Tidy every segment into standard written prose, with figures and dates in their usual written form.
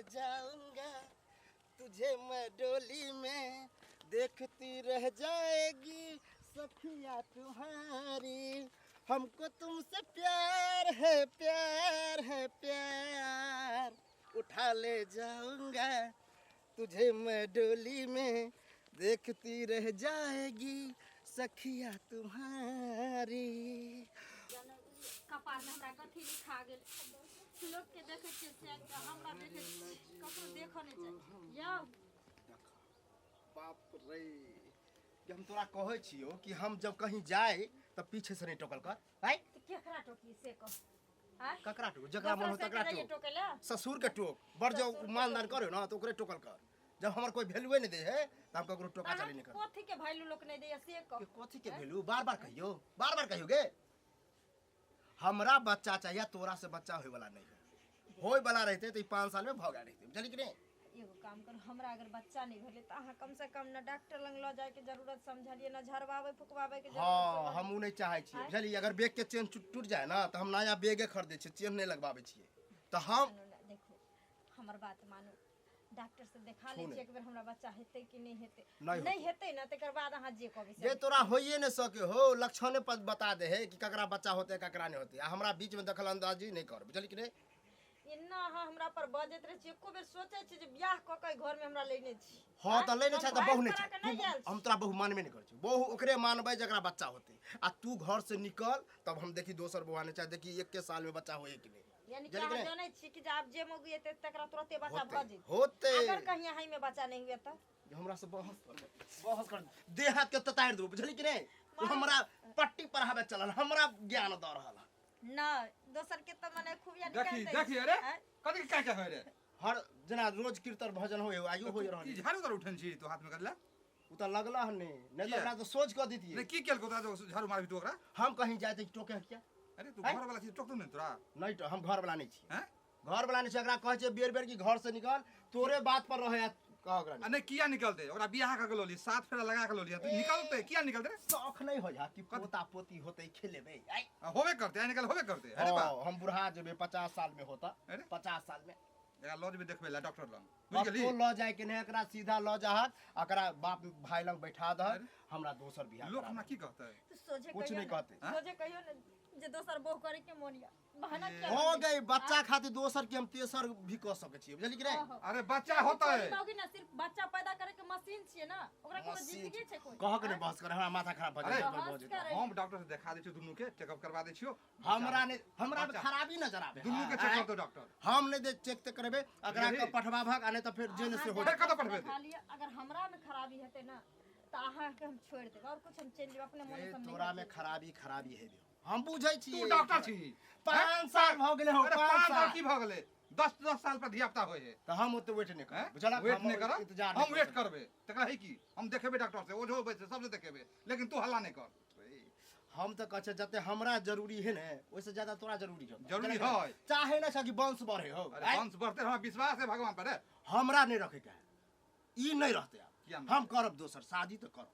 ले जाऊंगा तुझे मैं डोली में, देखती रह जाएगी सखिया तुम्हारी। हमको तुमसे प्यार है, प्यार है, प्यार। उठा ले जाऊंगा तुझे मैं डोली में, देखती रह जाएगी सखिया तुम्हारी। कपार में हमरा कथी लिखा गेल? लोग के देखै छियै से आबि कऽ हमरा देखै छियै, ककरो देखऽ नहि चाही यौ। बाप रे, कि हम तोरा कहै छियौ कि हम जब कहीं जाए तऽ पीछे से नहीं टोकल कर। आय? तऽ केकरा टोकी से कह, आँय? ककरा टोक? जकरा मन हो दोसर से तकरा के जाइए टोक। टोकै लए? ससुर के टोक बड़ जो ससुर के मानदान टोक। करे ना तो ओकरे टोकल कर। जब हमर कोई वैल्यूए नहीं दे है तऽ हम ककरो टोका चाली नहीं कर। कथी के वैल्यू लोक नहि दैया से कह। कि कथी के वैल्यू? बार बार कहियो, बार बार कहियो गे। हमरा बच्चा चाहिए, तोरा से बच्चा होय वाला नहीं है। होय वाला रहते तो 5 साल में भऽ गेल रहते, बुझली कि नहीं? एगो काम करू, हमरा अगर बच्चा नहीं भेलै तऽ अहाँ कम से कम न डॉक्टर लग लऽ जायके जरूरत समझलियै, न झड़बाबै फुकबाबै के जरूरत। हाँ, हम उ नहीं चाहै छियै, बुझलियै? अगर बैग के चेन टूट जाए ना तऽ हम नया बैगे खरीदै छियै, चेन नहीं लगबाबै छियै। तऽ हम सुनू ने, देखू हमर बात मानू, डॉक्टर से देखा लै छू छियै एक बेर, हमरा बच्चा हेतै कि नहि हेतै। नहि। नहि हेतै ने तकर बाद अहाँ जे कहबै से। जे तोरा होइए नहीं सके हो, लक्षणे पर बता दे है कि ककरा बच्चा होते ककरा नहीं होते। आ हमरा बीच में दखल अंदाजी नहीं कर, बुझली कि नहीं? एना अहाँ हमरा पर बजैत रहै छी, एको बेर सोचै छी जे बियाह कऽ के घर में हमरा लेने छी? हाँ तऽ लेने हम छै तऽ भागि बहु नहीं पड़ा छै। के नहि आयल छी। हम तोरा बहु मानबे नहीं करै छी। बहु ओकरे मानबै जकरा बच्चा होते। आ तू घर से निकल तब हम देखी दोसर बहु आने चाहे, देखी एक के साल में बच्चा होए कि नहीं। यानी कि बुझली कि अहाँ नहीं? जानै छी कि जे आब जे मौगी एतै तकरा तुरते बच्चा भऽ होते जेतै? होते। अगर कहीं अहीं में बच्चा नहीं हुए तऽ? हमरा से बहस कर, बहस कर, देह हाथ के ततारि देबो, बुझली कि नहीं? ओ हमरा पट्टी पढ़ाबे चलल, हमरा ज्ञान दऽ रहल हन। नहि, दोसर के तऽ मने खूबिया देखी निकालि दै देखी छी। अरे आँय? कथी के क्या होय रे? हर जेना रोज कीर्तन भजन होय, आइयो होय रहल। ई झाड़ू तर उठन छी तू हाथ में करला? उ तऽ लगला हन नहीं, नहीं तऽ किया? ओकरा तऽ सोच कऽ दितियै। नहीं की केलको तोरा जो झाड़ू मारबी तू ओकरा? हम कहीं जाए तऽ टोके किया? अरे तू आँय? घर वाला छी, टोकतौ नहीं तोरा? नहीं तो हम घर वाला नहीं छी। हैं? घर वाला नहीं छी। एकरा कहै छियै बेर बेर कि घर से निकल, तोरे बात पर रहे कह ओकरा। आ नहीं किया निकलते? ओकरा बियाह कऽ के लोली, सात फेरा लगा के लोली, तू निकलते किया निकलते रे? शौक नहीं होय कि पोता पोती होते खेलेबै। आइ। आ, होबे करते, आ निकल होबे करते। अरे बा। हाँ, हम बुढ़ा जेबै, 50 साल में होता। अरे? 50 साल में। एकरा लऽ जेबै देखबै ला डॉक्टर लग, बुझि गेली? कतौ लऽ जाय के नहीं, एकरा सीधा लऽ जाहक, एकरा बाप भाई लग बैठा दहक। अरे? हमरा दोसर बियाह लोक करा हमरा दे। की कहतै? तऽ सोझे कुछ कहियौ नहीं ने, कहतै। आँय? सोझे कहियौ ने जे दोसर बहु करे के मोन या बहाना किया हो बनबै गई छी? बच्चा खातिर दोसर के हम तेसर भी कऽ सकै छियै, बुझली कि नहीं? आँय? अरे बच्चा होतै। छोरी मौगी ने सिर्फ बच्चा पैदा करे के मशीन छियै ना, ओकरा कोनो मशीन जिंदगी छै कोई? कहक नहि बहस कर, हमरा माथा खराब भऽ अरे, जाय बहस करै। हम डॉक्टर से देखा दै छियौ, दुनू के चेकअप करवा दै छियौ। हमरा नहि, हमरा बच्चा। खराबी नजर आबे। दुनू के चेक करतौ डॉक्टर। हम नहि दे चेक ते करेबै, एकरा बुझली? के पठवा भाग, आ नहि तऽ फेर जे नहि से हो। फेर कतऽ पठबेतै? देखा लिअ, अगर हमरा में खराबी हेतै ना तऽ अहाँके हम छोड़ि देब और कुछ हम चलि जेब अपने मोने ए, से। हम नहीं तोरा में करबै। खराबी खराबी हेबे, हम बुझै छियै। तू डॉक्टर छी। 5 साल भऽ गेलै हो। अरे 5 5 साल साल की भऽ गेलै? 10 10 साल पर धिया पुता होइ है। तऽ हम ओते वेट नहि करब, हैं? बुझलक? वेट हम नहीं करब? इंतजार हम नहि वेट करब। करबे तकरा है की हम देखेबे डॉक्टर से, ओझो बैसे सबसे देखेबे, लेकिन तू हल्ला नहीं कर। हम तऽ कहै छियै जते हमरा जरूरी है ने ओहिसँ ज्यादा तोरा जरूरी हो। जरूरी है। चाहे ना छै कि वंश बढ़े हो। अरे आँय? वंश बढ़ते, हमरा विश्वास है भगवान पर है। हमरा नहीं रखे के है, ई नहीं रहते आब। किया नहीं? हम करब दोसर शादी तऽ करब।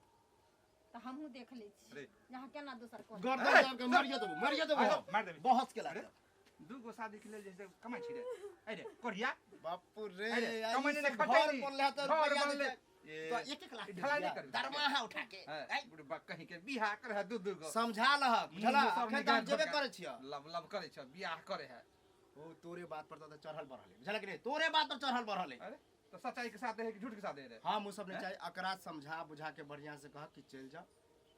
तऽ हमहूँ देख लै छी अरे। जे अहाँ केना दोसर कऽ गर्दन अरे, दाबि के मरिए देबो, मरिए देबो। अरे, मारि देबी। बहस के अरे, लागल। दू गो शादी के लेल जे छै कमाइ छी रे, अरे कोरिया। बापू रे। अरे, आई कमाइ नहि सब खटै घर नी। बनले तऽ घर रुपैआ बनले। देतै। ए, तो एक एक लाख ई ढलाई नहि करबी। दरमाहा उठा के हैं, आइ, बुढ़बा कहीं के बियाह करे है दू दू गो। समझा लहक, बुझला? मुँह सब अखन तऽ हम निकालि जेबे के करै छियह। लब लब करे छ, बियाह करे है। ओ तोरे बात पर तऽ चढ़ल बढ़ल है, बुझलक नहि? तोरे बात पर चढ़ल बढ़ल है। अरे तो सच्चाई के साथ है कि झूठ के साथ है रे? हम ओ सब नहीं हैं? चाही। एकरा समझा बुझा के बढ़िया से कह कि चलि जाओ,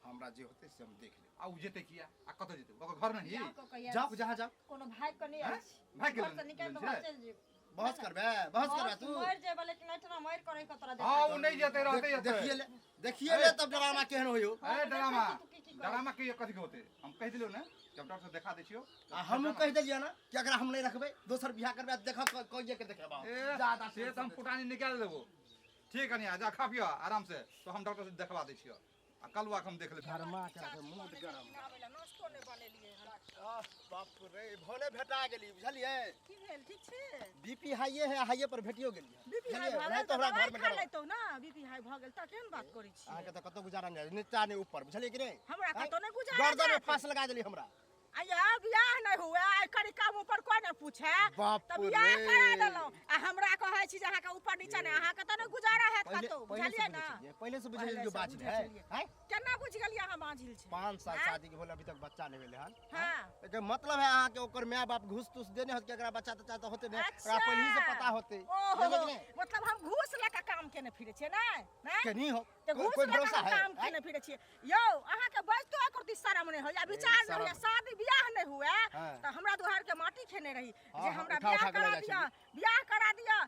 हमरा जे होतै से हम देख लेब। आ उ जेतै किया? आ कतऽ जेतै? ओकर घर नहीं? बियाह कऽ के आयल जाओ छी। जहाँ जाओ। कोनो भागि कऽ नहि आयल हैं? छी। भागि के घरसँ निकालि कऽ लेने वहाँ छै? चलि जेब। बहस करबे, बहस करबे तू? मरि जेबै लेकिन एहिठिना मरि कऽ रहि कऽ तोरा हाँ, उ नहीं जेतै, रहतै एतै। देखिए ले, देखिए ले तब ड्रामा केहन होयो। अरे ड्रामा, तू की की करै? ड्रामा के कथी के होतै? हम कहि देलियौ ने कि हम डॉक्टर से देखा दै छियौ। आ हमहूँ कहि देलियै ने कि एकरा हम नहि रखबै, दोसर बियाह करबै, आ देखऽ कहिए के देखेबा। ए, ज्यादा से तऽ हम फुटानी निकालि देबो। ठीक कनिया, जा खा पियो आराम से, तो हम डॉक्टर से देखवा दै छियौ आ कलुआ के हम देख लेबै। गरमा के रखे मूड गरम। आबै लए नाश्तो नहि बनेलियै हन। आह, बाप रे, भने भेटा गेली, बुझलियै? की भेल, ठीक छी? बीपी हाइए है, हाइए पर भेटियो गेलियै। बीपी हाई बुझलियै? भऽ नहि गेल तऽ हमरा दवाइ घरमे खा गड़बड़। लैतौ ने। बीपी हाई भऽ गेल तऽ केहन बात करै छी? अहाँके तऽ कतौ गुजारा नहि, नीचा नहि ऊपर, बुझलियै कि नहि? हमरा कतौ नहि गुजारा गर्दन में जायत। फांस लगा देली हमरा। आया बियाह नहि हुए, आइ करी काम ऊपर कोई नहि पूछे बाप तऽ बियाह रे। करा देलहुँ आ हमरा कहै जाने अहाँके तऽ नहि गुजारा हैत पहिले कतौ पहिले से बुझलियै बुझै ने छलियै, पहिले से बुझै पहिले छलियै से बाजिल बुझै है छलियै। हैं? केना बुझि गेलियै अहाँ बाझिल छै 5 साल आँय? शादी के भेल अभी तक बच्चा नहीं भेलै हन हाँ एकर मतलब है अहाँ के ओकर माय बाप घूस तूस देने होत कि एकरा बच्चा तच्चा तऽ होते नहीं अच्छा। ओकरा पहिले ही से पता होते ओहो बुझलियै कि नहि? मतलब हम घूस लऽ कऽ काम केने फिरै छियै नहि नहि के नहीं हो तऽ कोई घूस कोई लऽ कऽ भरोसा हम है काम आँय? केने फिरै छियै यौ अहाँके बजितो एको रत्ती शरम नहि होइए विचार नहि होइए शरम। शादी बियाह नहि हुए हाँ। तऽ हमरा दुहार के माटी खेने रही हाँ, जे हाँ, हमरा उठा बियाह उठा के करा लऽ जाइ दिअ बियाह करा दिअ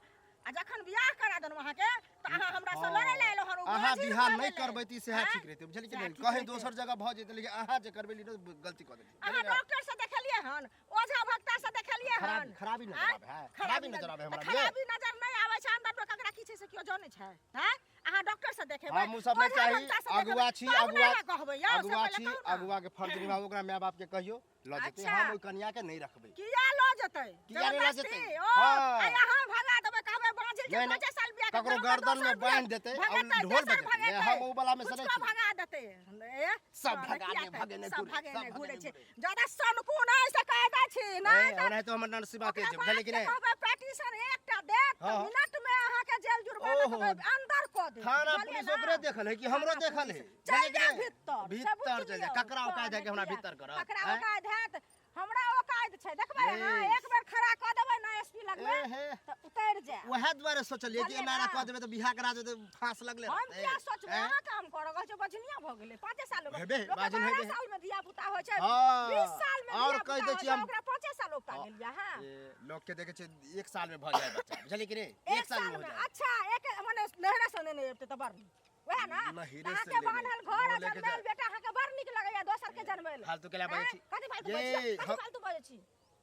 आ जखन बियाह करा देलहुँ अहाँके तऽ अहाँ हमरा से लड़ै लए एलहुँ हन ओ अहाँ बाजिल बियाह भऽ नहीं गेलै। करबै तऽ ई सएह आँय? ठीक रहतै बुझलियै कि सएह नहीं ठीक कहीं रहितै। दोसर जगह भऽ जेतै लेकिन अहाँ जे करबै ने गलती कऽ देलियै अहाँ बुझलियै ने? डॉक्टर से देखेलियै हन ओझा भक्ता से देखेलियै हन खराबी खराबी नजर आँय? आबै है खराबी नजर आबै तऽ हमरा खराबी नजर नहि आबै छै अंदर मे ककरा की छै से केओ जानै छै हैं अहाँ डॉक्टर से देखेबै हम उ सब नहि ओझा चाही भक्ता से देखेबै, अगुआ छी तब ने अगुआ अहाँ कहबै यौ से अगुआ पहिले छी कहू ने। अगुआ के फर्ज निभाबू ओकरा माय बाप के कहियो लऽ जेतै अच्छा। हम ओहि कनिया के नहि रखबै किया लऽ जेतै किया नहि लऽ जबरदस्ती? जेतै? ओ हाँ। आ अहाँ भगा देबै कहबै बाँझिल छै नहि, नहि। पाँचे साल बियाह के ककरो गाँवमे गर्दन में दोसर बियाह बान्हि देतै आ भगेतै, ढोल दोसर बजेतै भगेतै। हम उ वाला में से नहि कुछो छी भगा देतै ए सब साला भगा किया दे, तऽ भगेने सब घुरे, भगेने सब घुरे भगेने छै घुरे। ज्यादा सनकू नहि से कह दै छी नहि ए, तऽ ओनाहितो हमर नरसिबा तेज ओकरा छै बुझलियै कि बाप के नहि कहबै पेटिशन एकटा देत तऽ हाँ। मिनट में अहाँके जेल जुर्माना ओहो। के अंदर कऽ देत थाना बुझलियै पुलिस ने? ओकरे देखल है कि हमरो थाना देखल है पुलिस। चलि बुझलियै कि जाउ नहि? भीतर से भीतर बुझि चलि जाउ लियौ। ककरा औकात है कि हमरा किया? भीतर करत ककरा आँय? औकात हैत हमरा औकात छै देखबै ए। अहाँ एक बेर खड़ा कऽ देबै ना एसपी लगमे ए हे तऽ उतरि जायब वएह दुआरे सोचलियै कि बुझलियै एना ना? कऽ देबै तऽ बियाह करा देबै तऽ फांस लगले हम रहतै किया सोचबै आँय? अहाँ काम करऽ कहै छै बजनिया भऽ गेलै 5 साल मे हेबे, लोकके बाजिन 12 हेबे। साल मे धिया पुता होइ छै हाँ, 20 साल मे और धिया कहि पुता दै होइ छी छै हम- ओकरा 5 साल उपता हाँ। गेलियै अहाँ ए, लोक के देखै छै 1 साल में भऽ जाय बच्चा बुझलियै कि नहि एक साल साल में हो में जाय अच्छा एक मने नहरा से नेने अबितै तऽ बड़ नीक वएह ना नहिरे से अहाँके लेने। बान्हल घर आ वो लेके जनमेल जा। बेटा अहाँके बड़ नीक लगैया दोसर के जनमेल फालतू के ला बजै आँय? छी कथी फालतू ये, बजै छी कथी हम- फालतू बजै छी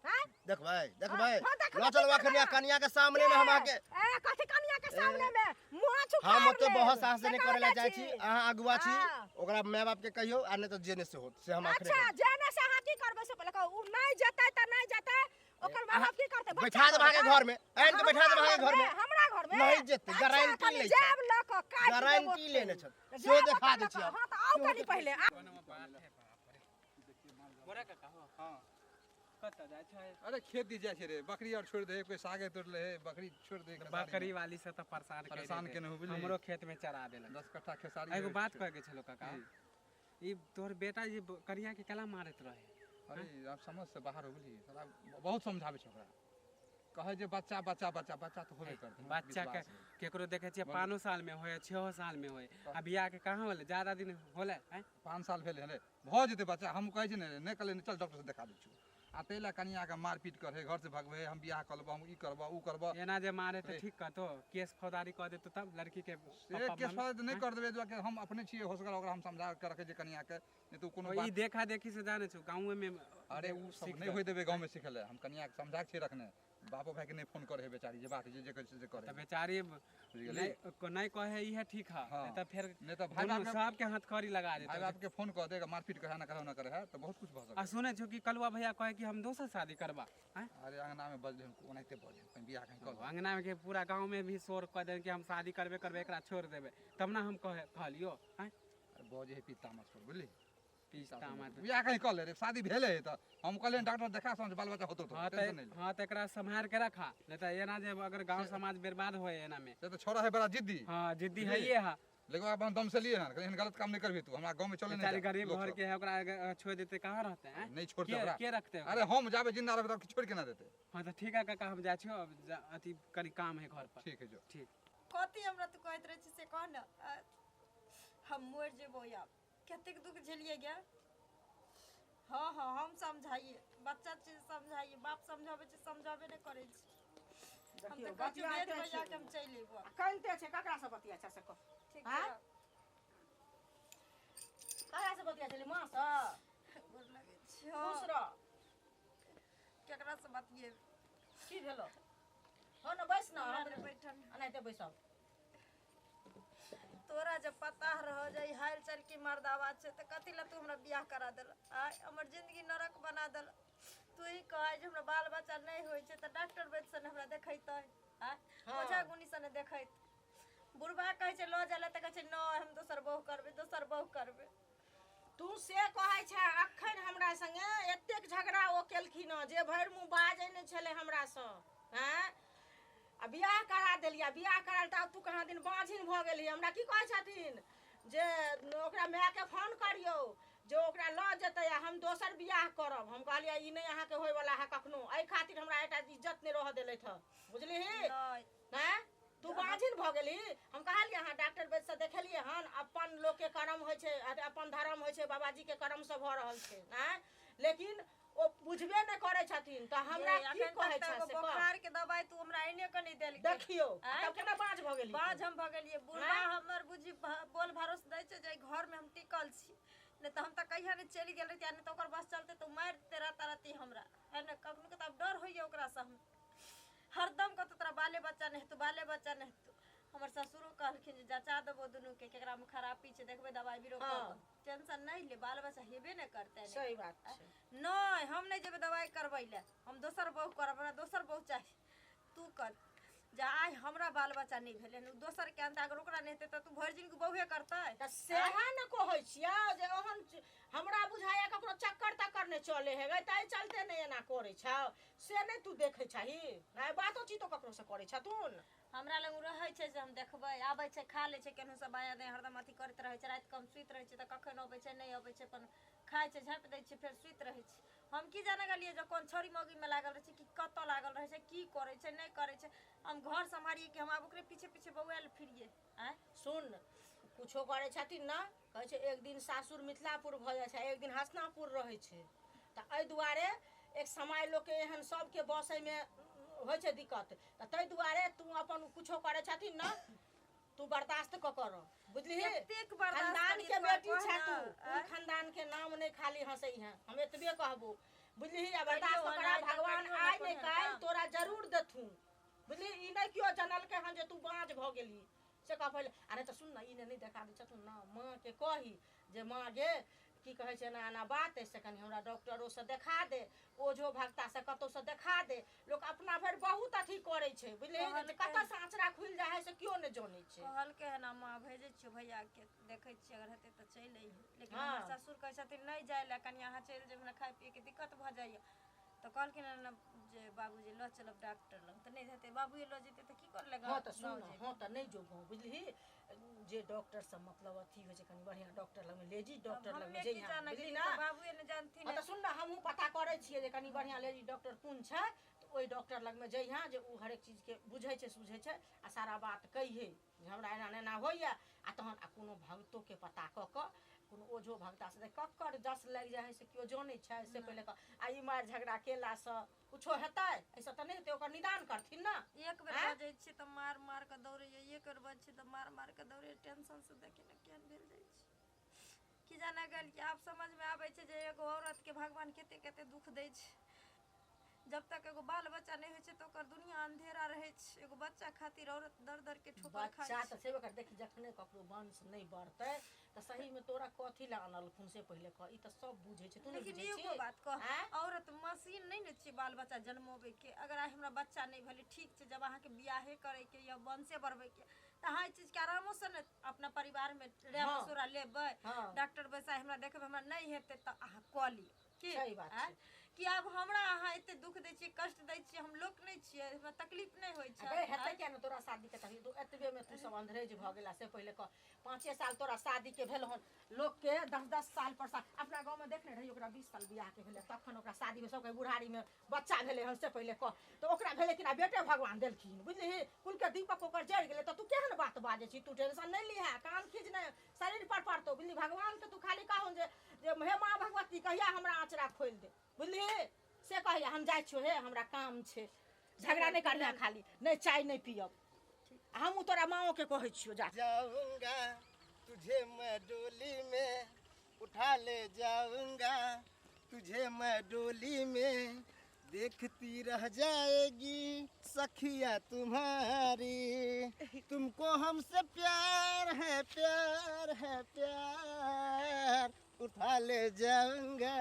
आँय? देखबै देखबै हाँ, देखबै, लऽ चलू की अखन करबै? कनिया के सामने में हम अहाँके ए कथी कनिया के सामने में मुँह छुपा हम ओते बहुत साहस से नहि करे ला जाइ छी छी अहाँ अगुआ छी हाँ। ओकरा माय बाप के कहियो आ नहि तऽ जेने से होत से हम अखने अच्छा जेने से अहाँ की करबै से पहिले कहू उ नहि जेतै तऽ नहि जेतै ओकर माय बाप की करतै बैठा देब अहाँके घर में आनि के बैठा देब अहाँके घर में हमरा घर में नहि जेतै, अच्छा, गारंटी कनि लै छै। जायब लऽ कऽ काटि देब गारंटी ओतै। लेने छथि। जायब सेहो देखा ओतऽ दै लऽ छी कऽ। हम। हँ तऽ आउ कनि पहिले आ- बोरा काका हो हाँ कतऽ जाइ छै अरे खेत दी जाइ छै रे बकरी और छोड़ दे कोई सागे तोड़ ले बकरी छोड़ दे खेसारी बकरी में। वाली से तऽ परेशान करि परेशान देतै। केने हो बुझलिही। हमरो खेत में चरा देलक 10 कट्ठा खेसारी एगो है। बात कहे के छलो काका की? ई तोहर बेटा जे करिया के केला मारैत रहे अरे आब समझ से बाहर हो गेली साला बहुत समझाबै छै ओकरा कहै जे बच्चा बच्चा बच्चा बच्चा तऽ होबे करतै हमरा बच्चा के विश्वास है। केकरो देखै छियै 5 साल में होए 6 साल में होए आ बियाह के कहाँ होले ज्यादा दिन होले हैं 5 साल भेलै हन भऽ जेतै बच्चा हम कहै छी ने नहि कहलै चल डॉक्टर से देखा दै छियौ आ ताहि लए कनियाके मारपीट करे घर से भगबै हम बियाह कऽ लेबौ हम ई करबौ उ करबौ एना जे मारे तऽ रे। ठीक कहतो केस फौजदारी कऽ देतो तब लड़की के से पप्पा केस मम्मी फौजदारी तऽ नहि कर देबै एहि दुआरे हम अपने छियै होशगर ओकरा हम समझा के रखै छियै कनियाके नहि तऽ उ कोनो ई बात देखा देखी से जाने छौ गाँवे में अरे उ सब सीख नहि जाए। होइ देबै गाँवमे सिखै लए हम कनियाके समझा के छियै रखने बापो भाइके नहि फोन करै है बेचारी जे बात है जे जे करै छै से करै तऽ बेचारी बुझि गेलियै नहीं नहीं कहे इहे ठीक है हाँ। नहीं तऽ फेर नहि तऽ भाय दुनू बापके सबके हथकड़ी लगा भाय देतौ बापके फोन कऽ देगा मारपीट करे ना करे ना करे है तऽ बहुत कुछ भऽ आ सकै सुनै छौ कि कलुआ भैया कहे कि हम दोसर शादी करबा आँय? अरे अंगना में बजले हम ओनाहिते बजले कहीं बियाह कहीं कऽ अंगना में के पूरा गांव में भी शोर कऽ देन कि हम शादी करबे करबे एकरा छोड़ देबे तब ना हम कहे कहलियो आँय? अरे बजे है पीता मत पर बुझली पीसता मत बियाह कहीं कऽ ले रे शादी भेले है तऽ हम कहलियै डॉक्टर देखा समझ बाल बच्चा होतो हाँ तो तऽ टेंशन नहीं ले हाँ तऽ एकरा सम्हार के रखा नहीं तऽ एना जे अगर गांव समाज बर्बाद होए एना में से तऽ छोड़ा है बड़ा जिद्दी हाँ जिद्दी बुझलियै? है ये है लेकिन अपन दम से लिए हन एहन गलत काम नहीं करबी तू हमरा गांव में चले नहीं बेचारी जा, गरीब लोक घर सब। के है ओकरा अगर छोड़ देते कहाँ रहते हैं नहीं छोड़ते के ओकरा के रखते अरे हम जाबे जिंदा रहबे तब छोड़ के ना देते हाँ तो ठीक है काका हम जाइ छियो अब अथी कनी काम है घर पर ठीक है जो ठीक कथी हमरा तू कहैत रहै छी से कह ने हम मरि जेबो आब कतेक दुख झेलिए गे हाँ हाँ हम समझाइए बच्चा चीज समझाइए बाप समझाबै छै समझाबे नहि करै छै हम देखियौ तऽ कहै छी बतियाइते वेद भैया छै के हम चलि अयबो आ कनिते छै ककरा से बतिया छै से कह ठीक आँय? छै ककरा से बतिया छलै माँ से गोर लगै छी खुश रह केकरा से बतियेबै की भेलो हो ने बैस न हमरा नहि बैठल एनाहिते बैसब तोरा जब पता रह जाई हाल चाल की मर्दावा छै तऽ कथी लए तू हमरा बियाह करा देल आय हमर जिंदगी नरक बना देल तू ही कहे जे हमरा बाल बच्चा नहि होइ छै तऽ डॉक्टर वैद्य से ने हमरा देखैतै आय ओझा गुनी से ने देखैत बुढ़बा कहै छै लऽ जाइ लए तऽ कहै छै नहि हम दोसर बहु करबै दोसर बहु करबै तू से कहै छै अखन हमरा संगे एतेक झगड़ा ओ केलखिन हँ जे भरि मुँह बाजै नहि छलै हमरासँ आँय आ बियाह करा देलियै। बियाह कराल तऽ आब तू कहाँ दिन बाँझिन भऽ गेलही। हमरा की कहै छथिन जे ओकरा मायके फोन करियौ जे ओकरा लऽ जेतै आ हम दोसर बियाह करब। हम कहलियै ई नहि अहाँके होयवला है कखनो, एहि खातिर हमरा एकटा इज्जत नहि रहऽ देलथि हँ, बुझलिही? आँय, तू बाँझिन भऽ गेलही? हम कहलियै हँ, डॉक्टर वैद्यसँ देखेलियै हन, अपन लोकके करम होइ छै, अपन धर्म होइ छै, बाबाजीके करमसँ भऽ रहल छै। आँय, लेकिन ओ बुझबे नहि करै छथिन तऽ हमरा की कहै छै से बोखार के दवाई तू हमरा एने के नहि देलकै। देखियौ तब केना बाँझ भऽ गेली? बाँझ हम भऽ गेलियै। बुढ़बा हमर बुझी बोल भरोस दै छै जे घर में हम टिकल छी, नहि तऽ हम तऽ कहिया नहि चलि गेल रहितियै, नहि तऽ ओकर बस चलते तऽ मारि देते राताराती हमरा, है ने? कखनो के तऽ आब डर होइए ओकरासँ। हम हरदम कहतौ तोरा बाले बच्चा नहि हेतौ, बाले बच्चा नहि हेतौ। हमर ससुरो कहलखिन जे जचा देबो दुनूके, केकरामे खराबी छै देखबै, दवाइ बीरो करब, टेंशन नहि ले, बाल बच्चा हेबे नहि करतै। सही बात छै। नहि, हम नहि जेबै दवाइ करबै लए, हम दोसर बहु करब, हमरा दोसर बहु चाही। तू कर जे आइ हमरा बाल बच्चा नहि भेलै हन, दोसरके अनतै, अगर ओकरा नहि हेतै तऽ तू भरि जिनगी बहुए करतै। तऽ सएह ने कहै छियौ जे ओहन हमरा बुझाइए ककरो चक्कर तक्कर नहि चलै हेबै, ताहि चलते नहि एना करै छौ, से नहि तू देखै छही? नहि बातो चीतो ककरोसँ करै छथुन? हमरा लग रहै छै से हम देखबै, आबै छै खा लै छै केनहु से बायाँ दायाँ, हरदम अथी करैत रहै छै। रातिके हम सुति रहै छियै तऽ कखन अबै छै नहि अबै छै, अपन खाइ छै, झाँपि दै छियै, फेर सुति रहै छै। हम की जाने गेलियै जे कोन छौड़ी मौगीमे लागल रहै छै कि कतऽ लागल रहै छै, की करै छै नहि करै छै। हम घर सम्हारियै कि हम आब ओकरे पीछे पीछे बौआयल फिरियै? आँय सुन, कुछो करै छथिन ने, कहै छै एक दिन सासुर मिथिलापुर भऽ जाइ छै, एक दिन हसनापुर रहै छै। तऽ एहि दुआरे एक समय लोकके एहन सबके बसैमे होइ छै दिक्कत, तऽ ताहि दुआरे तू अपन कुछो करै छथिन ने, तू बर्दाश्त कऽ कर, बुझलिही? खानदान के बेटी छै तू, कुल खानदान के नाम नहि खाली हंसै है, हम एतबे कहबो, बुझलिही? आ बर्दाश्त करा, भगवान आइ नहि काल्हि तोरा जरूर देथुन, बुझलिही? ई नहि केओ जनलकै हन जे तू बाँझ भऽ गेलही, से कह पहिले। अरे तऽ सुन ने, ई नहि देखा दै छथुन ने, माँके कही जे माँ गे, की कहै छै, एना एना बात अइ, से कनि हमरा डॉक्टरोसँ देखा दे, ओझो भगतासँ कतहुसँ देखा दे। लोक अपना भरि बहुत अथी करै छै, बुझलिही? कतऽसँ आँचरा खुलि जाइ हइ से केओ नहि जनै छै। कहलकै हन माँ, भेजै छियौ भैयाके, देखै छियै अगर हेतै तऽ चलि अइहे। लेकिन हमर ससुर कहै छथिन नहि जाइ लए, कनि अहाँ चलि जेबै, हमरा खाइ पियैके दिक्कत भऽ जाइए। तऽ कहलखिन हन जे बाबूजी लऽ चलब डॉक्टर लग, तऽ नहि हेतै, बाबूए लऽ जेतै तऽ की कर ले। हँ तऽ सुन, हँ तऽ नहि जो गाँव, बुझलिही? जे डॉक्टर सब मतलब अथी होइ छै, कनि बढ़िआँ डॉक्टर लगमे, लेडीज डॉक्टर लगमे जइहे, बुझली ने? बाबूए ने जानथिन। हँ तऽ सुन ने, हमहूँ पता करै छियै जे कनि बढ़िआँ लेडीज डॉक्टर कोन छै, तऽ ओहि डॉक्टर लगमे जइहे जे ओ हरेक चीजके बुझै छै सुझै छै, आ सारा बात कहिहे जे हमरा एना एना होइए। आ तहन आ कोनो भगतोके पता कऽ कऽ, कोनो ओझो भगतासँ, ककर जस लागि जाइ हइ से केओ जनै छै? से पहिले कह। आ ई मारि झगड़ा केलासँ कुछो हेतै? एहिसँ तऽ नहि हेतै, ओकर निदान करथिन ने। एक बेर बजै छियै तऽ मार मार कऽ दौड़ैए, एक बेर बजै छियै तऽ मार मार कऽ दौड़ैए। टेंशनसँ देखी ने केहन भेल जाइ छै, की जाने गेलियै। आब समझमे आबै छै जे एगो औरतके भगवान कते कते दुःख दै छै। जब तक एगो बाल बच्चा नहि होइ छै तऽ ओकर दुनिया अंधेरा रहै छै। एगो बच्चा खातिर औरत दर दर के ठोकर खाइ बच्चा तऽ छेबे कर। देखी, जखने ककरो वंश नहि बढ़तै तऽ सहीमे तोरा कथी लए अनलखुन से पहिले कह। ई तऽ सब बुझै छै, तू नहि लेकिन बुझै एगो छी? बात कह, औरत मशीन नहि ने छियै बाल बच्चा जन्मोबैके। अगर आइ हमरा बच्चा नहि भेलै, ठीक छै, जब अहाँके बियाहे करैके या वंशे बढ़बैके तऽ अहाँ एहि चीजके आरामोसँ ने अपना परिवारमे राय मशूरा लेबै, डॉक्टर बैसाइ हमरा देखबै, हमरा नहि हेतै तऽ अहाँ कऽ लिअ। की सही बात छै। कि आब हमरा अहाँ एते दुख दै छियै, कष्ट दै छियै, हम लोक नहि छियै, हमरा तकलीफ नहि होइ छै? अरे हेतै किया ने तोरा शादीके तकलीफ? तू एतबेमे तू सब अंधरेज भऽ गेला से पहिले कह। 5 साल तोरा शादीके भेल हन, लोकके 10-10 साल पर अपना गाँवमे देखने रही, ओकरा 20 साल बियाहके भेलै तखन ओकरा शादी भेल, सबके बुढ़ारीमे बच्चा भेलै हन, से पहिले कह। तऽ ओकरा भेलै कि ना बेटे भगवान देलखिन, बुझलिही? कुलके दीपक ओकर जरि गेलै। तऽ तू केहन बात बाजै छी? तू टेंशन नहि लिहे, कान खींच नहि शरीर पर पड़तौ, बुझली? भगवानके तू खाली कहून जे हे माँ भगवती कहिया हमरा आँचरा खोलि दे, बुझलिही? से कहिया। हम जाइ छियौ हे, हमरा काम छै, झगड़ा नहि करिहे, खाली नहि चाय नहि पियब। हमहूँ तोरा माँओके कहै छियौ, जा। जाऊंगा तुझे मैं डोली में उठा ले जाऊंगा, तुझे मैं डोली में देखती रह जाएगी सखिया तुम्हारी, तुमको हमसे प्यार है प्यार है प्यार, उठा ले जाऊंगा।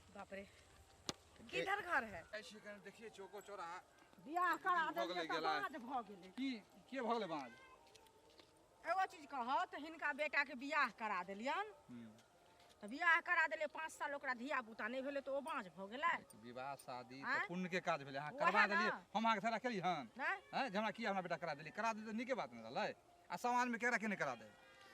बाप रे, किधर घर है? ऐसे कने देखिए चौको चौराहा बियाह करा भऽ गेलै देलियै तऽ गेलै। बाँझ भऽ गेलै। की के भऽ गेलै बाँझ? एगो चीज कहत, हिनका बेटाके बियाह करा देलियन तऽ बियाह करा देलियै 5 साल ओकरा धिया पुता नहि भेलै तऽ ओ बाँझ भऽ गेलै। विवाह शादी तऽ आँय? पुण्य के काज भेलै, अहाँ वएह करवा ने। देलियै, हम अहाँके थोड़ा केली हन? नहि। आँय, जे हमरा किया हमरा बेटा करा देलियै, करा देलियै तऽ नीके बात ने रहलै। आ समाजमे केकरा के नहि करा दे?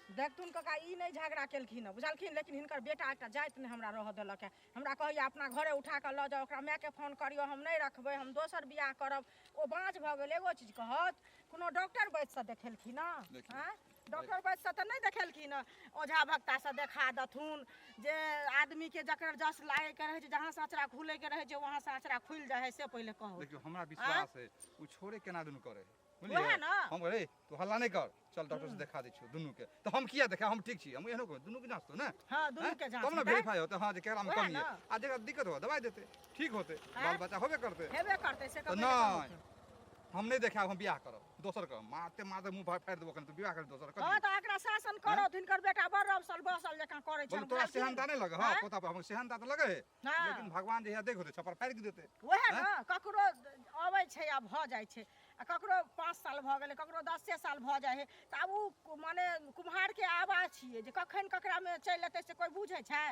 देखथुन काका, ई नहि झगड़ा केलखिन हँ, बुझलखिन, लेकिन हिनकर बेटा एकटा जाति नहि हमरा रहऽ देलक हँ। हमरा कहैया अपना घरे उठा कऽ लऽ जाउ, ओकरा मायके फोन करियौ, हम नहि रखबै, हम दोसर बियाह करब। ओ बाँझ भऽ गेल। एगो चीज कहत, कोनो डॉक्टर वैद्यसँ देखेलखिन हँ? देखियौ। आँय, डॉक्टर वैद्यसँ तऽ नहि देखेलखिन हँ, ओझा भक्तासँ देखा देथुन जे आदमीके जकर जस लागैके रहै छै, जहाँसँ अँचरा खुलैके रहै छै वहाँसँ अँचरा खुलि जाइ हइ, से पहिले कहू। देखियौ, हमरा विश्वास है ओ छोड़े केना दुनू करे है, बुझलियै? वएह ने। हम रे तू हल्ला नहि कर, चल डॉक्टर से देखा दै छियौ दुनू के। तऽ हम किया देखा, हम ठीक छी, हम एहनो कहबै दुनू के जाँच तो ने। हँ, दुनू के जाँच तब ने हेतै। वेरीफाई होतै, हँ, जे केकरा में वएह कमी है ने। आ जेकरा दिक्कत हो दवाई देतै, ठीक होतै, बाल बच्चा होबे करतै। हेबे करतै से तऽ कहबै। नहि, हम नहि देखायब, हम बियाह करब दोसर करब, मारते मारते मुँह फाड़ि देबो कनि, तू बियाह कर दोसर कर। हँ, तऽ एकरा शासन करत, हिनकर बेटा बड़ रौसल बसल जकाँ करै बोलू छनि। तोरा बुझलखिन? सेहनता नहि लगे? हँ। आँय? पोता पर हम सेहनता तऽ लगे है, हँ। लेकिन भगवान जहिया देख होतै छप्पर फाड़ि के देतै। वएह ने, ककरो अबै छै आ भऽ जाइ छै, आ ककरो 5 साल भऽ गेलै, ककरो 10 साल भऽ जाइ हइ, तऽ आब ओ माने कुम्हारके आवाज छियै जे कखन ककरामे चलि एतै से कोइ बुझै छै?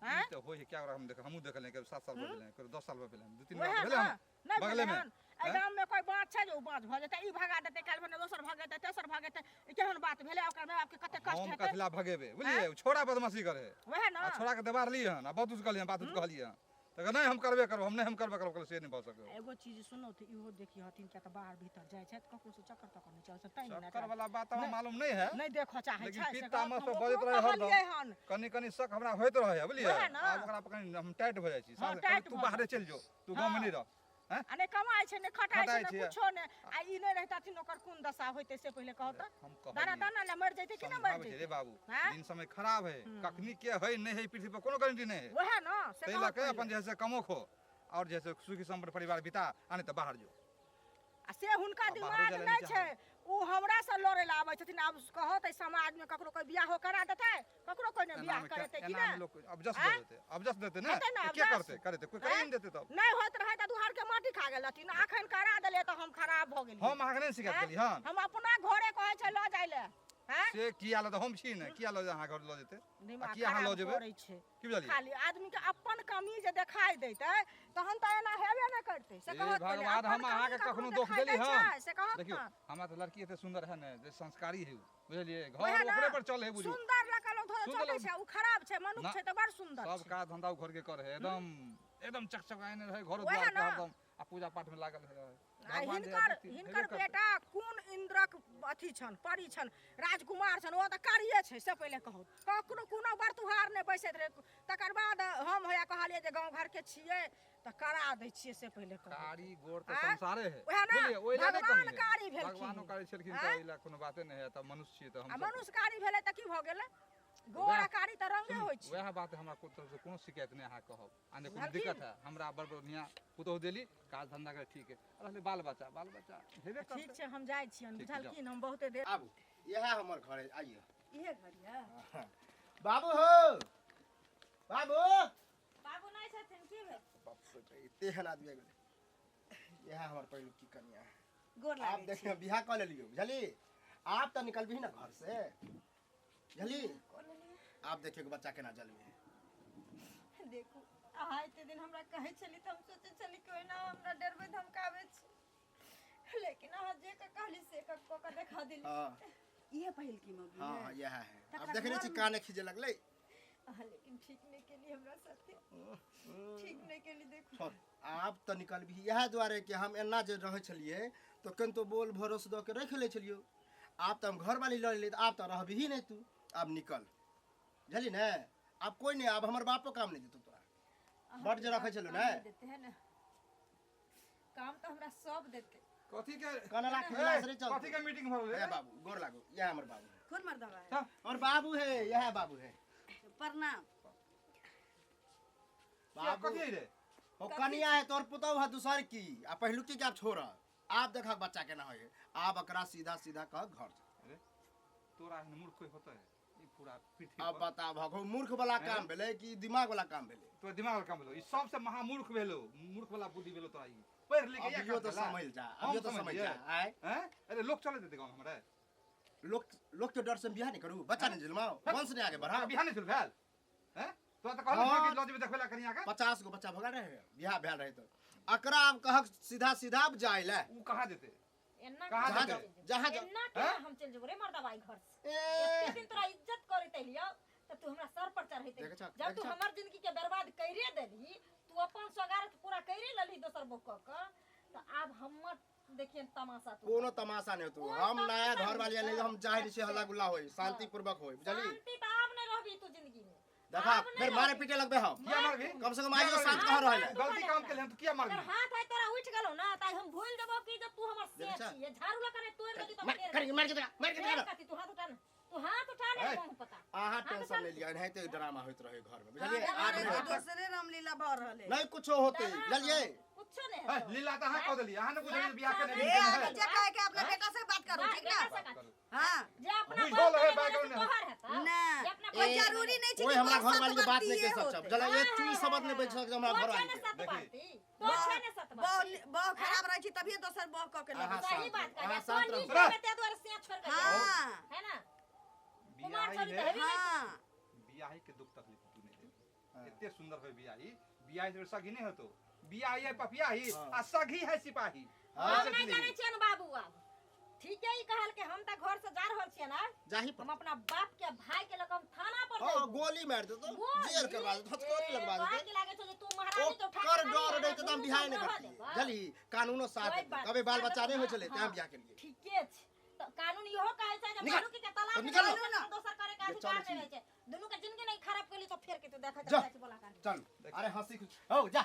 आँय? ई तऽ होइ है, क्या हम देख, हमहूँ देखलियै, कभी 7 साल भऽ गेलै, कभी 10 साल भऽ गेलै, 2-3 वएह बार भेलै ने हन नहि बगले भेलै मे। हन एहि आँय? गाममे कोइ बाँझ छै जे ओ बाँझ भऽ जेतै? ई भगा देतै, काल्हि भने दोसर भगेतै, तेसर भगेतै, ई केहन बात भेलै? ओकर माय बापके कते कष्ट हम हेतै। कथिला भगेबै, बुझलियै? ओ छोड़ा बदमाशी करे है। वएह ने। आ छोड़ा के देबारलियै हन आ बहुत कुछ कहलियै हन, बात उत कहलियै हन, तऽ कहै, नहि हम करबे करब, हम नहि हम करबे करब, कहलियै से नहि भऽ सकै। एगो चीज सुनू तऽ, इहो देखी हथिन, किया तऽ बाहर भीतर जाइ छथि, ककरो से चक्कर तक्कर नहि चलै छै, तैं ने चक्कर वाला बात हमरा मालूम नहि है। नहि देखऽ चाहै लेकिन छै पीत से तामस गप पर हम बजैत ओकरो रहै हरदम। कहलियै हन। कनि कनि शक हमरा होइत रहै है, बुझलियै? वएह ने। आब ओकरा पर कनि हम टाइट भऽ जाइ छी। हँ, साँझ टाइट तू भऽ बाहरे जाइ। चलि जो, तू गाँवमे हँ। नहि रह। हैं? आ नहि कमाइ छै, नहि खटाइ छै, खटाइ नहि छै। कुछो नहि। आ ई नहि रहितथिन, ओकर कोन दशा होइतै से पहिले कहू तऽ। हम दाना कहलियै दाना लए मरि जैतै कि नहि मरि समझाबै छै रे जैतै? बाबू, हैं? दिन समय खराब है, कखनी के है नहि है पृथ्वी पर कोनो गारंटी नहि है। वएह ने से ताहि कहत लऽ के पहिले। अपन जे है से कमो खो और जे है से सुखी सम्पन्न परिवार बिता, आ नहि तऽ बाहर जो। आ से हुनका आ बाहरो दिमाग जाय लए नहि नहि छै, ओ हमरा से लड़ै लए आबै छथिन। आब कहत एहि समाजमे ककरो कोइ बियाहो करा देतै? ककरो कोइ नहि बियाह एनामे करेतै कि एनामे नहि? लोक अबजस आँय? दऽ देतै, अबजस देतै ने। हेतै ने तऽ के अबजस? करतै? करेतै कोइ करे आँय? नहि देतै तब। नहि होइत रहै तऽ दुहार के माटि खा गेल रहथिन, अखन करा देलियै तऽ हम खराब भऽ गेलियै। हम अहाँके नहि शिकायत आँय? केली हन। हम अपना घरे कहै छै लऽ जाइ लए। आँय? से किया लऽ, हम छी ने, किया लऽ अहाँ घर लऽ जेतै? आ दिमाग किया अहाँ लऽ खराब जेबै? करै छै। की बुझलियै? खाली आदमी के अपन कमी जे देखाई देतै तहन तऽ एना हेबे नहि करतै, से हे कहत पहिले। भगवान, अपन हम कमी अहाँके ककरो कखनो दोख देखाइ देली दै हन? छै, से कहत देखियौ, ने। हमरा तऽ लड़की एते सुन्दर है ने जे संस्कारी है, बुझलियै? वएह घर ने। ओकरे पर चल है, बुझू। सुन्दर लऽ कऽ लोक थोड़े सुन्दर चलै लऽ- छै, ओ खराब छै, मनुख ना। छै तऽ बड़ सुन्दर सब छै। काज धंधा ओ घर के करे है, एकदम एकदम चकचकाने रहे घर वएह द्वार के ने। हरदम, आ पूजा पाठ में लागल रहे। आ भगवान जे हिनकर देथिन, हेबे हिनकर करतै। बेटा कोन इन्द्रक अथी छनि, परी छनि, राजकुमार छनि, ओ तऽ कारिये छै से पहिले कहू। ककरो कोनो बरतुहार नहि बैसैत रहै, तकर बाद हम हैया कहलियै जे गाँव घरके छियै तऽ करा दै छियै, से पहिले कहू। कारी गोर तऽ आँय? संसारे है, वएह ने, बुझलियै? ओहि लए नहि भगवान कमी है। कारी भेलखिन। भगवानो कारी छलखिन आँय? तऽ एहि लए कोनो बाते नहि है, तऽ मनुष्य छियै तऽ आ हम सब- मनुष्य कारी भेलै तऽ की भऽ गेलै? गोर वएह- आ कारी तऽ रंगे सुनू, होइ छै। वएह बात है, हमरा कोनो तरफ से कोनो शिकायत नहि अहाँ कहब आ नहि कोनो बुझलखिन? दिक्कत है। हमरा बड़ बढ़िआँ पुतोहु देली, काज धंधा करे, ठीक है। रहलै बाल बच्चा, बाल बच्चा हेबे ठीक करतै। छै, हम जाइ छियनि। ठीक छै, जाउ। बुझलखिन, हम बहुते देर आबू, इएह हमर घर है, आइए। इहे घर यऽ? बाबू हो, बाबू। बाबू नहि छथिन, की भेल? बाप रे, एते एहन आदमी आबि गेलै। इएह हमर पहिलुकी कनिया है। गोर आप लागै छी। देखियौ, बियाह कऽ लेलियौ, बुझली? आप तऽ निकलबही ने घर से, बुझली? कऽ लेलियै। आप देखियौ कि बच्चा केना जलमे है। देखू, अहाँ एते दिन हमरा कहै छली तऽ हम सोचै छली कि ओहिना हमरा डरबै धमकाबै छी, लेकिन अहाँ जे कऽ कहली से कऽ कऽ कऽ देखा देली। हाँ। इहे पहिलकी मौगी हाँ। है? हाँ, इएह है। तकरा आब देखने छी घरमे- काने खींचे लगलै। अहाँ लेकिन ठीक नहि केली हमरा साथे, ठीक नहि केली। देखू, छोड़, आब तऽ निकलबही। इएह दुआरे कि हम एना जे रहै छलियै तऽ कनितो बोल भरोस दऽ के राखि लै छलियौ। आब तऽ हम घरवाली लऽ लेलियै, तऽ आब तऽ रहबही नहि तू, आब निकल, बुझली ने? आब कोइ नहि, आब हमर बापो काम नहि देतौ तोरा। अहाँके बड जे रखै बाप छलहुँ काम ने। नहि देते है ने, काम तऽ हमरा सब देते। कथी के कनला खिजला से नहि कथी चलतै। के मीटिंग भऽ हे रहलै? बाबू, गोर लागू, इएह हमर बाबू है। कोन मर्दबा है? हमर बाबू है, इएह बाबू है। प्रणाम। बाबू कथी है रे? हो, कनिया है तोर, पुतहु है दूसर की, आ पहिलुकी के आब छोड़। आब देखा बच्चा केना होइ है। आब एकरा सीधा सीधा कह घर जा। अरे तोरा एहन मूर्ख कोइ होतै ई पूरा पृथ्वी अब पर? बता भगो, मूर्ख वाला काम भेलै कि दिमाग वाला काम भेलै? तोरा दिमाग वाला काम भेलो ई, सबसे महामूर्ख भेलो, मूर्ख वाला बुद्धि भेलो तोरा ई, पढ़ि लिख के इएह अभियो काम तो भेला? समझ जा, हम अभियो तो समझ समझियै? जा। आय? हैं? अरे लोक चले देते गाँव हमरा? लोक लोक के डर से हम बियाह नहीं करू, बच्चा नहीं जन्माओ, वंश नहीं आगे बढ़ाओ? बिहान नहि भेल। हैं तोरा तऽ कहलियै हाँ। कि लऽ जेबै देखबै ला कनिया के। 50 गो बच्चा भगा रहे, बियाह भेल रहे। तऽ एकरा आब कहक सीधा सीधा आब जाय ले। उ कहाँ जेतै? एना कहाँ जहाँ जेतै? जाओ, जहाँ जाओ। एना केना हैं? हम चलि जेबो रे मर्दवा ई घर से? ए एते दिन तोरा इज्जत करैत एलियौ तऽ तू हमरा सर पर चढ़ैत देखै छहक, जब देखै तू छहक। हमर जिंदगी के बर्बाद कइरे देलही, तू अपन स्वगारत पूरा कइरे लेलही दोसर बो कऽ कऽ, तऽ आब हमर देखियन तमाशा तू। कोनो तमाशा नहीं होतो। कोनो हम नया तमाशा घर वाली नहीं। नहीं, हम जाहिर से हल्ला गुल्ला होई, शांति हाँ। पूर्वक होई, बुझली? शांति तऽ आब नहि रहबी तू जिंदगी में। देखा आब नहीं फिर मारे रहबी। पीटे लगबे हम। किया मारबी? कम से कम आज शांत कहाँ रहले? गलती काम केले हम, तू किया मारबी? अगर हाथ है तोरा उठि गेलौ ना तऽ हम भूलि जेबौ कि जब तू हमर देखै सेठ छह? छियै, झाड़ू लऽ कऽ तोड़ि देली तऽ मार फेर कर, मार के देखा, मार के फेर देखा। कथी? तू हाथ उठा ने, तू हाथ उठा ने। ए। कहूँ पता अहाँ हाथ टेंशन उठा नहीं ने। लिया, एनाहिते ड्रामा होइत रहे घर में, हाँ, बुझलिए? आब अरे नहीं होतै। दोसरे रामलीला भऽ रहल है। नहीं कुछो होते, बुझलिए? कुछो नहीं है हेतौ। लीला तऽ अहाँ कऽ देलियै, अहाँ ने बुझलियै बियाह केने ए केने है। आगे जे कहे के अपना बेटा से बात करू, ठीक बेटा ना? से कथी? हाँ। जे अपना बुझल बाप है, के बैकग्राउंड से में। तोहर हेतौ। ना जे अपना कोई बाप के जरूरी नहीं छै कोई कि हमरा बड़ घर वाली के बात नहीं सतवर्तीये कह सकता। होतै। बुझलिए? एक चीज शब्द नहीं बच सकता हमरा घर तो वाली छै ने के। सतबाती, तो छै ने सतबाती। बहू बहू खराब रहै छै तभिए दोसर बहू कऽ के अहाँ लबै छै। सही शांत बात रहू, कहलियै। अहाँ तो शांत रहू। नीक रहबै ताहि दुआरे से छोड़ि कऽ गेल। हाँ। है ना? कुमार बियाही छोड़ी तऽ है हेबी नहि। हाँ। बियाही के दुख तकलीफ तू नहीं देबी। एते सुंदर होय बियाही, बियाही से सगी नहीं होतो, बियाही है पपियाही आ सगी है सिपाही। हाँ। हम नहि जानै छियनि बाबू। आब ठीके ई कहल कि हम तऽ घर से जा रहल छियनि आब। जाही पर हम अपना बाप के भाई के लऽ कऽ हम थाना पर हाँ जेबौ। गोली मार देतो, गोली? जेल करवा देतो, हथकड़ी लगवा ए, तोरा देतो। की लागै छौ जे तू महारानी के उठा ओकर के डर लानी रहै तऽ हम दुनू बियाह नहि संग रहऽ करतियै, देबौ। बुझली? कानूनो साथ कोइ देतै। बात कभी बाल बच्चा नहि होइ छलै हाँ। तें बियाह केलियै। ठीके छै। तऽ कानून इहो कहै छै जे निकल। बालू के तलाक तऽ निकल। देला से दोसर करे के जे अधिकार चल नहि रहै छै। दुनू के जिंदगी नहि खराब केली तऽ फेर के तू देखै जा। जाइ छी बोला कानून। चल, अरे हंसी खुशी हो जा।